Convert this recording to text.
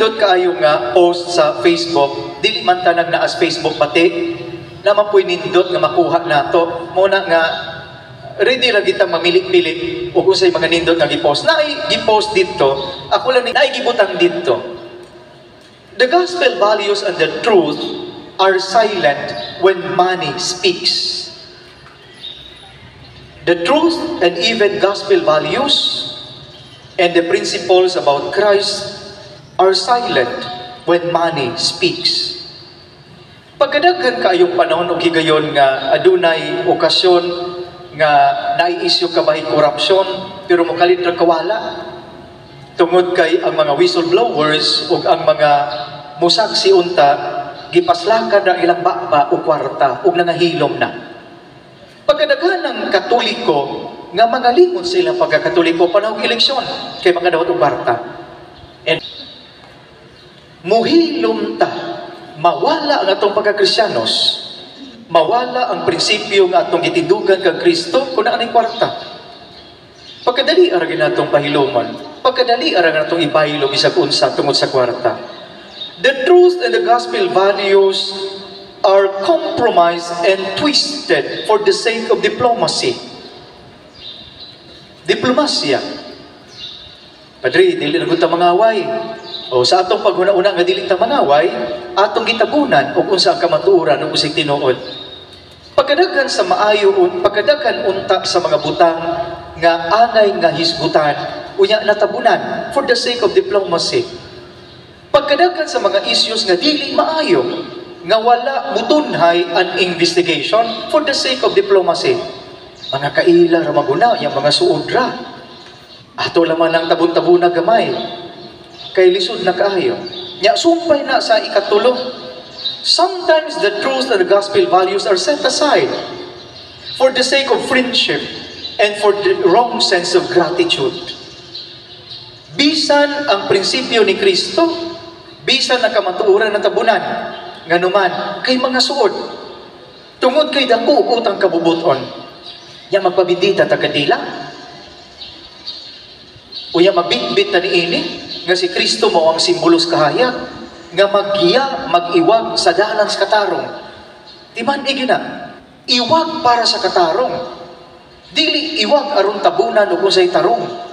nindot kaayo nga post sa Facebook, dili man tanang naa sa Facebook pati, naman po'y nindot nga makuha nato. Muna nga ready ra kita mamili-pili ug unsay mga nindot nga gipost. Naay gipost dito, ako lang ni naay gibutang dito. The gospel values and the truth are silent when money speaks. The truth and even gospel values and the principles about Christ are silent when money speaks. Pagkadaghan kaayong panahon og higayon nga adunay okasyon nga naiisyu ka bahi korupsyon, pero mokalit ra kawala tungod kay ang mga whistleblowers ug ang mga musaksi unta gipaslakan ra ilang baba og kwarta ug nangahilom na. Pagkadaghan ng Katoliko nga mga lingon sa ilang pagkakatoliko panahong eleksyon kay makadawat og kwarta. And muhilom ta, mawala ang atong pagkakristiyanos, mawala ang prinsipyo nga atong gitindugan kang Kristo kung naa nay kwarta. Pagkadali ara natong pahilomon, pagkadali ara natong ibaylo bisag unsa tungod sa kwarta. The truth and the gospel values are compromised and twisted for the sake of diplomacy. Diplomasya. Padre, dili na gud ta mangaway. O sa atong paghuna-una nga dili ta mangaway, atong gitabunan og unsa ang kamatuoran ug unsay tinuod. Pagkadaghan sa maayo, pagkadaghan unta sa mga butang nga angay nga hisgutan, unya natabunan for the sake of diplomacy. Pagkadaghan sa mga issues nga dili maayo, nga wala mutunhay an investigation for the sake of diplomacy. Mga kaila ra maguna, yung mga suod ra. Ato laman ang tabon-tabon na gamay. Kay lisod na kaayo. Nya sumpay na sa ikatulo. Sometimes the truth and the gospel values are set aside for the sake of friendship and for the wrong sense of gratitude. Bisan ang prinsipyo ni Kristo, bisan ang kamatuoran ng tabunan, nganuman, kay mga suod. Tungod kay dako og utang kabubuton, ya magpabindita ta kandila. Unya magbitbit ta niini nga si Kristo mao ang simbolo sa kahayag nga maggiya, mag-iwag sa dalan sa katarong. Di man igina, iwag para sa katarong. Dili iwag aron tabunan og unsay tarong.